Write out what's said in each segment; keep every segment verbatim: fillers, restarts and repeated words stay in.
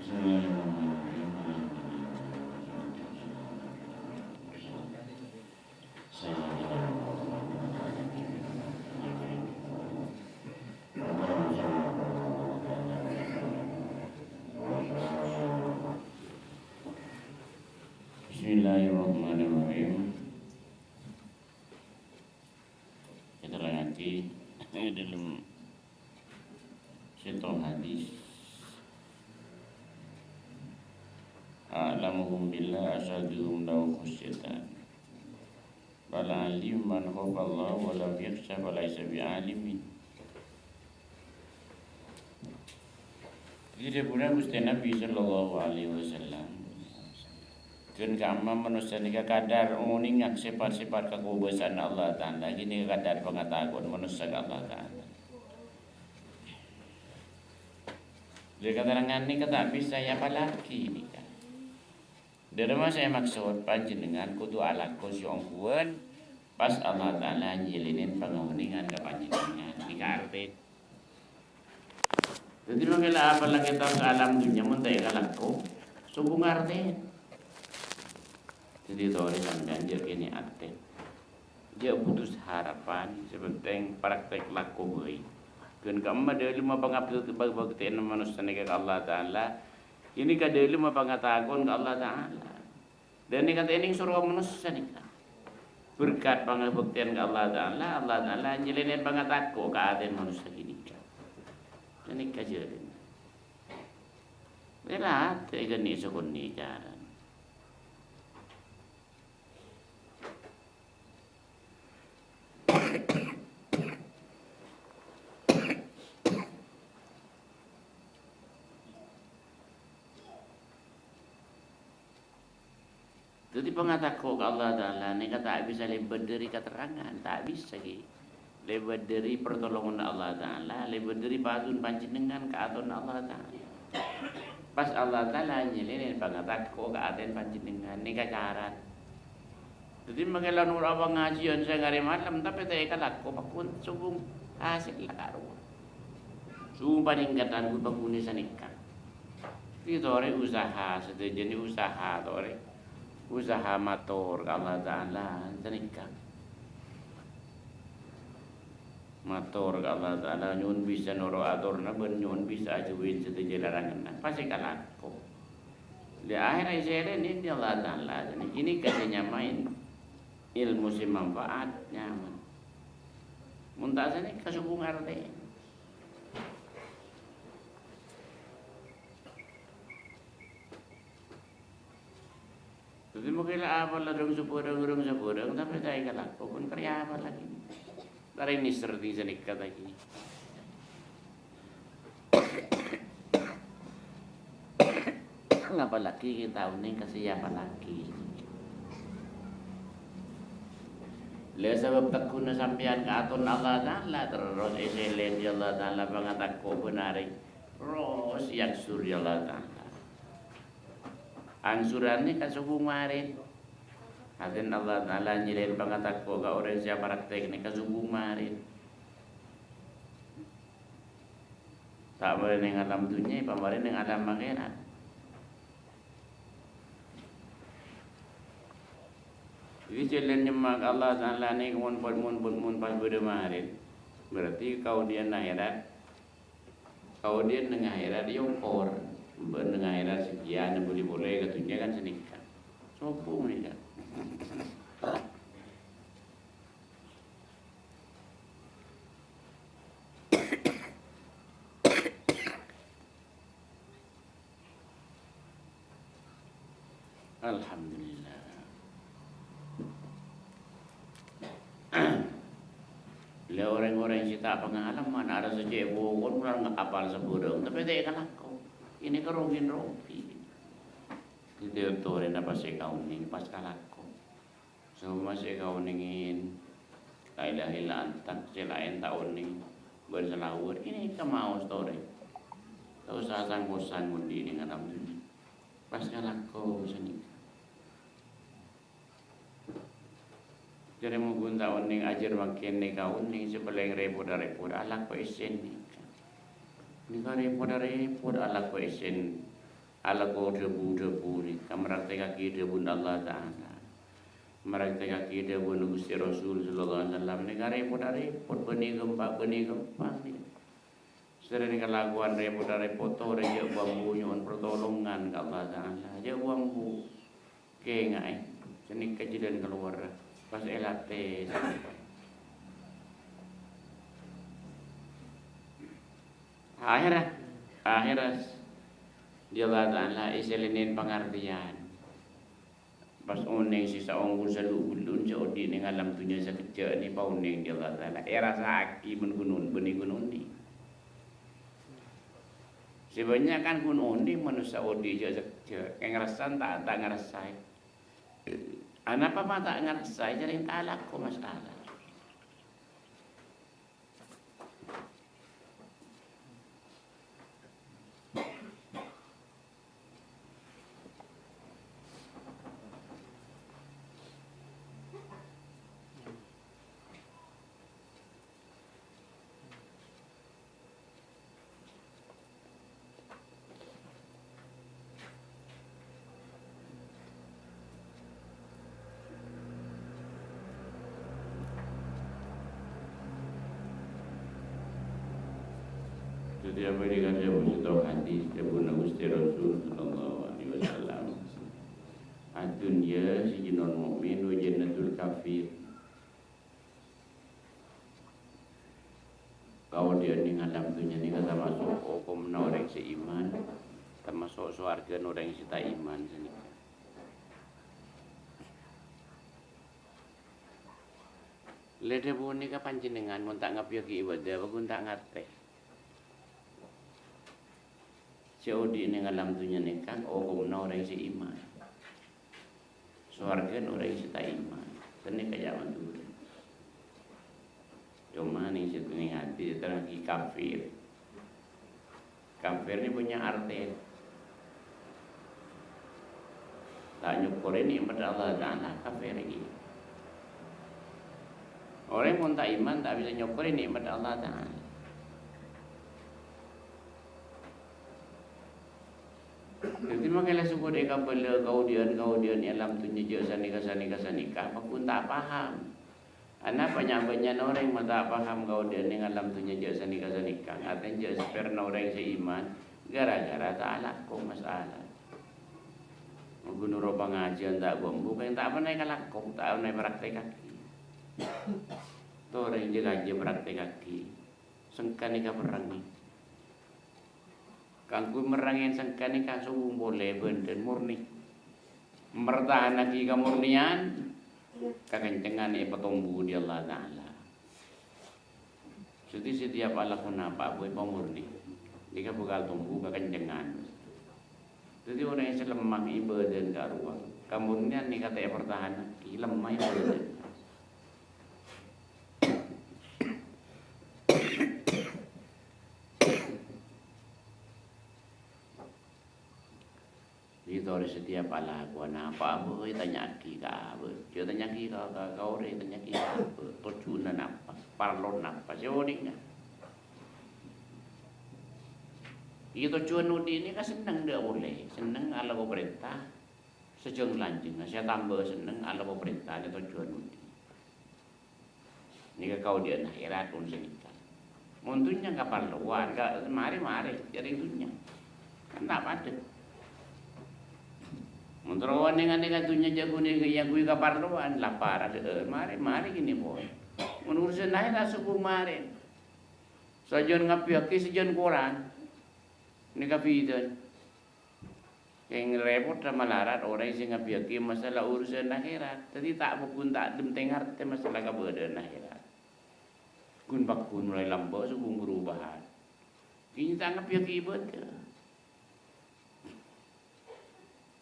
Bismillahirrahmanirrahim. Èterrangngaghi è dâlem sèttong hadis. "A'lamuhum billah asyadduhum lahu khasyatan. Fal alim man khafallaha wa lam yakhsha falaisa bi'alimin." Dhâddhi dhâbuna Ghustè Nabbhi sallallahu alaihi wasallam, "Ghun ka'imma manossa nèka kadhâr onènga sèpat-sèpat kakobâsa'anna Allah Ta'ala, ghânèka kadhâr pangatako'an manossa ka Allah Ta'ala." Lha, katerrangan nèka ta' bisa èapallaghi nèka. Dhâremma sè èmaksod, panjhennengngan kodhu alako sè ongghuwân, pas Allah Ta'ala nyèlènè pangonèngan ka panjhennengngan. Nèka artèna. Dhâddhi, mangkèla apallaghi tao ka alam dhunnya mon ta' èkalako, sobung artèna. Dhâddhi, torè sampèyan jhâ' kènè' atè. Jhâ' putus harapan, sè pentèng praktek lako bhâi. Ghun ka'imma dhâlemma pangabdhi-, pangabdhiyânna manossa nèka ka Allah Ta'ala, ghânèka dhâlemma pangatako'an ka Allah Ta'ala. Dhâddhi ka'dinto soro manossa nèka. Berkat pangabhâktèyan ka Allah Ta'ala, Allah Ta'ala nyèlènè pangatako' ka atèna manossa ghânèka. Ghânèka jhâlânna. Mèla atè ghânèka sakonè' carana. Dhâddhi, pangatako' ka Allah Ta'ala nèka ta' bisa lèbât dhâri katerrangan, ta' bisa, ghi. Lèbât dhâri partolonganna Allah Ta'ala, lèbât dhâri paaton panjhennengngan ka atonna Allah Ta'ala. Pas Allah Ta'ala nyèlènè pangatako' ka atèna panjhennengngan, nèka carana. Dhâddhi, mangkèla noro' pangajiyân sèheng arè malem, tapè ta' èkalako, pakkun sobung hasèlla karowa. Sobung panèngghâdhân ghun pakkun sanèka. Ghi torè usaha, sadhâjâna usaha torè. Usaha mator ka Allah Ta'ala, sanèka. Mator ka Allah Ta'ala, nyo'on bisa noro' atorra bân nyo'on bisa ajhâuwi sadhâjâ laranganna. Pas èkalako. Di akhèr èsèlènè bi' Allah Ta'ala. Jadi, ghânèka sè nyamaè ilmu sè manfaat, nyaman. Mon ta' sanèka sobung artèna. Dhâddhi, mangkèla apalla rong sabhârâng, rong sabhârâng, tapè ta' èkalako, kon karè apalla ghini. Tarè nèser dhing sanèka ta' ghini. Apalagi kita onèng ka sè èapallaghi. Lha, sabâb tegghuna sampèyan ka atonna Allah Ta'ala, terros èsèlèn bi' Allah Ta'ala, pangatako' bân arè. Terros èangsur bi' Allah Ta'ala. Angsuranna ka sobung marèn. Artèna Allah Ta'ala nyèlèn pangatako' ka orèng sè apraktek nèka sobung marèn. Ta' marè neng alam dhunnya, èpamarè neng alam akhèrat. Jadi, sè la nyemma ka Allah Ta'ala nèka mon, mon, mon, mon pas bâdâ marèn, berarti kaodi'ân akhèrat. Kaodi'ân neng akhèrat èokor. Bân neng akhèrat sakèyan, bâli polè ka dhunnya kan sanèka. Sobung nèka. Alhamdulillah. Lha, orèng-orèng sè ta' pangalaman, arassa cè' bokon, molaè apal sabhârâng, tapè ta' èkalako. Ghânèka rogi-rogi. Dhâddhi, torèna pas èkaonèng, pas kalako. Sampè' sè èkaonèngè la ilaha illa anta, sè laèn ta' onèng, bân salawat, ghânèka maos torè. Ta' osa sang-kosang ngondi' neng alam dhunnya. Pas kalako sanèka. Jârèya mon ghun ta' onèng, ajâr mangkèn nèka onèng, sè palèng rèpot-rèpot, alako èssèna nèka. Nèka rèpot-rèpot, alako èssèna. Alako dhâbu-dhâbu nèka, mraktèkaghi dhâbuna Allah Ta'ala. Mraktèkaghi dhâbuna Ghustè Rasul sallallahu alaihi wasallam nèka rèpot-arèpot, bânnè ghâmpa-, bânnè ghâmpang nèka. Sadhâjâna kalakowan rèpot-arèpot, torè jhâ' bu-ambu nyo'on partolongan ka Allah Ta'ala. Jhâ' bu-ambu. Kènga'è, sanèka jhâlân kalowarra, pas èlatè sampè'. Akhèrra, akhèrra, dâ' Allah Ta'ala èsèlènè pangartèyan. Pas onèng sè saongghuna salu-, bulun sè odi' neng alam dhunnya sakejjhâ' nè paonèng dâ' Allah Ta'ala. Èrassa'aghi bân ghun-, bânnè ghun onèng. Sè bânnya' kan ghun onèng manossa odi' jhâ' sakejjhâ', kèng ngarassa ta', ta' ngarassaè. Anapa ma' ta' ngarassaè? Jhâ' rèng ta' alako masalah. Dhâddhi apa dikandhâ bhuto hadis dhâbuna Ghustè Rasul sallallahu alaihi wasallam, "Ad-dunya sijnul mu'min wa jannatul kafir." Kaodi'ân neng alam dhunnya nèka tamaso' okomma orèng sè iman, tamaso' sowarghâna orèng sè ta' iman sanèka. Lè dhâbu nèka panjhennengngan mon ta' ngabbhiyâghi ibâdâ, apa ghun ta' ngartè? Sè odi' neng alam dhunnya nèka okomma orèng sè iman. Sowarghâna orèng sè ta' iman. Sanèka jhâ' Madhurâ. Coma neng sè neng atè teranggi kafir. Kafir nè punya artè ta' nyokkorè nè'mat Allah Ta'ala, kafir nèka. Orèng mon ta' iman ta' bisa nyokkorè nè'mat Allah Ta'ala. Dhâddhi mangkèla soko dâ' kabâlâ kaodi'ân-kaodi'ân è alam dhunnya jhâ' sanèka, sanèka, sanèka, apa ghun ta' paham. Anapa nya'-bânnya'na orèng ma' ta' paham kaodi'ân neng alam dhunnya jhâ' sanèka-sanèka, ngartèna jhâ' sapèrana orèng sè iman, ghârâ-ghârâ ta' alako masalah. Mongghu noro' pangajiyân ta' bu-ambu, kèng ta' pernah èkalako, ta' pernah èpraktèkaghi. Torè jhâ-kajhâ praktèkaghi. Sengka nèka perrangè. Kaangghuy merrangè sengka nèka sobung polè bhândhân mornè. Mertahanaghi kamornèyan, kakencengan èpatombu dâ' Allah Ta'ala. Dhâddhi setiap alako napa bhâi pamornè, nèka bhâkal tombu kakencengan. Dhâddhi orèng sè lemma ibâdâna karowa, kamornèyan nèka ta' èpartahanaghi, lemma ibâdâna. Dhâddhi torè setiap alakowan apa bhâi, tanya'aghi ka abâ'. Jhâ' tanya'aghi ka, ka, ka orèng, tanya'aghi ka abâ'. Tojjhuwânna napa? Parlo napa? Sè onèngnga. Iyâ, tojjhuwân odi' nèka senneng dâ' polè. Senneng alako parènta sajâng-lanjhângnga. Sè atamba senneng alako parènta nèka tojjhuwân odi'. Nèka kaodi'ân akhèrat, mon sanèka. Mon dhunnya kaparlowan, ka-, marè-marè, jhâ' rèng dhunnya. Kan ta' padâ. Mon terro nèng-nèng ka dhunnya jhâ' ghun èkaongghuy kaparlowan, lapar, adâ'âr, marè-marè kènè' pon. Mon urusan akhèrat sobung marè. Sajân ngabbhiyâghi, sajân korang. Nèka bhidhâna. Kèng rèpot malarat orèng sè ngabbhiyâghi masalah urusan akhèrat. Dhâddhi ta' paggun ta' dhâddhi ngartè masalah kabâdâ'ân akhèrat. Ghun-paggun molaè lambâ' sobung perubahan. Kèng ta' ngabbhiyâghi ibâdâ.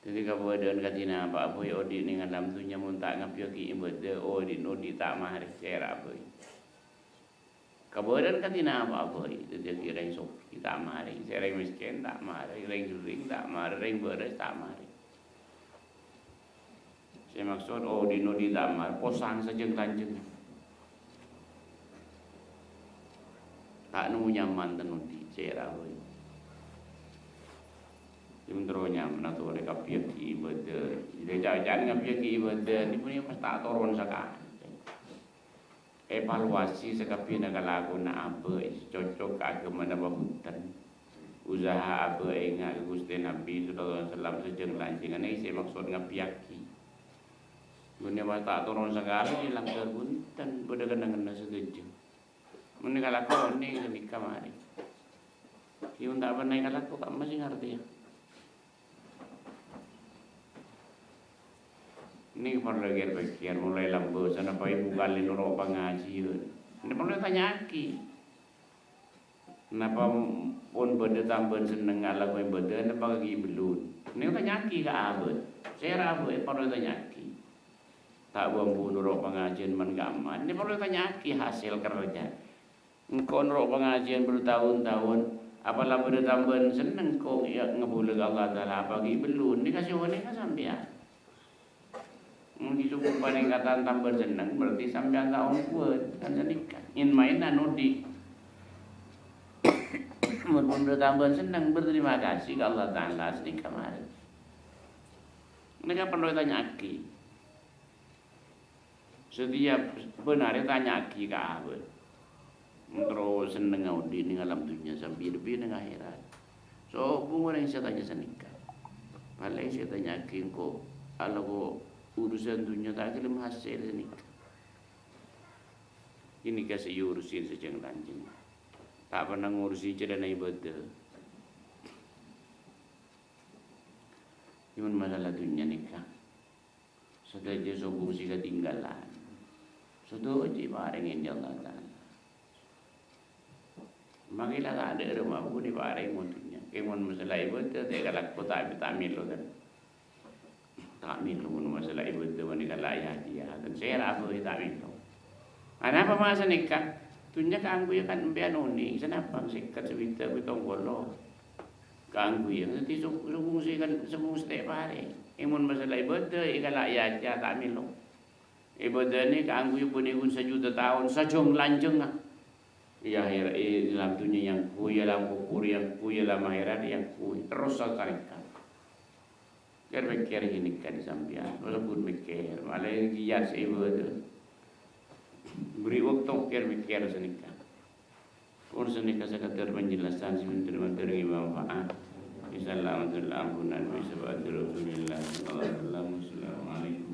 Dhâddhi kabâdâ'ân kadhi napa'a bhâi odi' nèng alam dhunnya mon ta' ngabbhiyâghi ibâdâ, odi'-odi' ta' marè sèra bhâi. Kabâdâ'ân kadhi napa'a bhâi, dhâddhiyâghi rèng soghi ta' marè, sè rèng mèskèn ta' marè, rèng jhurring ta' marè, rèng bârâs ta' marè. Sè maksod odi'-odi' ta' marè, posang sajâng-lanjhâng. Ta' nemmo nyaman dhân odi', sèra bhâi. Sè Terro nyamana torè kabbhi èbâdâ. Dhâddhi ca'-oca'an kabbhi èbâdâ, nèko, nèko pas ta' toron sakalè. Evaluasi sakabbhiyânna kalakowanna abâ' sè cocok ka aghâmana apa bhunten. Usaha abâ' enga' ka Ghustè Nabbhi sallallahu alaihi wasallam sajâng-lanjhângnga sè maksod ngabbhiyâghi. Ghunna pas ta' toron sakalè, langghâr bhunten, bâdâ kennengnganna sadhâjâ. Mon èkalako onèng ghânèka marè. Iyâ, mon ta' pernah èkalako, kamma sè ngartèya? Nèka parlo kèr-pèkkèr, molaè lambâ', sanapa èbu kalè noro' pangajiyân. Nèka parlo ètanya'aghi. Napa pon bâdâ tambâân senneng alako èbâdâ, napa ghi' bellun? Nèka tanya'aghi ka abâ'. Sèra abâ' parlo ètanya'aghi. Ta' bu-ambu noro' pangajiyân man-kamman. Nèka parlo ètanya'aghi hasèl kerja. Engko' noro' pangajiyân bertahun-tahun, apa la bâdâ tambâân senneng engko' ngabulâ ka Allah Ta'ala, apa ghi' bellun? Nèka sè onèng ka sampèyan. Mon ghi' cukup panèngkatan tambâân senneng, berarti sampèyan ta' ongghuwân, kan sanèka. Èn-maènan odi'. Mon, mon bâdâ tambâân senneng, berterima kasih ka Allah Ta'ala, sanèka marè. Nèka parlo ètanya'aghi. Setiap bân arè tanya'aghi ka abâ'. Terro sennengnga odi' neng alam dhunnya, sambi lebbi neng akhèrat. Sobung orèng sè tanya sanèka. Palèng sè tanya'aghi engko' alako urusan dhunnya ta' ghellem hasèl sanèka. Ghânèka sè èurusin sajâng lanjhâng. Ta' pernah ngurusi calana ibâdâ. Cuman masalah dhunnya nèka. Sadhâjâ sobung sè katinggalan, sadhâjâ èparèngè bi' Allah Ta'ala. Mangkèn la ta' adâ' rèma pon èparèng mon dhunnya. Kèng mon masalah ibâdâ, ta' èkalako, ta', ta' mèlo, kan. Ta' mèlo mon masalah ibâdâ, mon èkala' ya, ya, kan sèra abâ' ta' mèlo. Anapa ma' sanèka? Dhunnya kaangghuy kan empèyan onèng, sanapa sèket, sabidhâk, pètong polo. Kaangghuy, dhâddhi so-, sobung sè kan, sobung sè ta' èparèng. È mon masalah ibâdâ, èkala' ya, ya, ta' mèlo. Ibâdâna kaangghuy bânnè ghun sajuta taon, sajâng-lanjhângnga. È akhèr, è alam dhunnya èyangghuy, è alam kobhur èyangghuy, è alam akhèrat èyangghuy. Terros satarèka. Kèr-pèkkèr ghânèka dhi sampèyan. Ora bhun mèkkèr, malè ghi' ya sè ibâdâ. Bherri' bâkto kèr-pèkkèr sanèka. Pon sanèka sakadâr penjelasan sè bhender-bhender ngghi manfaat. Bisa la matur ambunan, bisa ba'da Rasulillah sallallahu alaihi wasallam. Wassalamualaikum.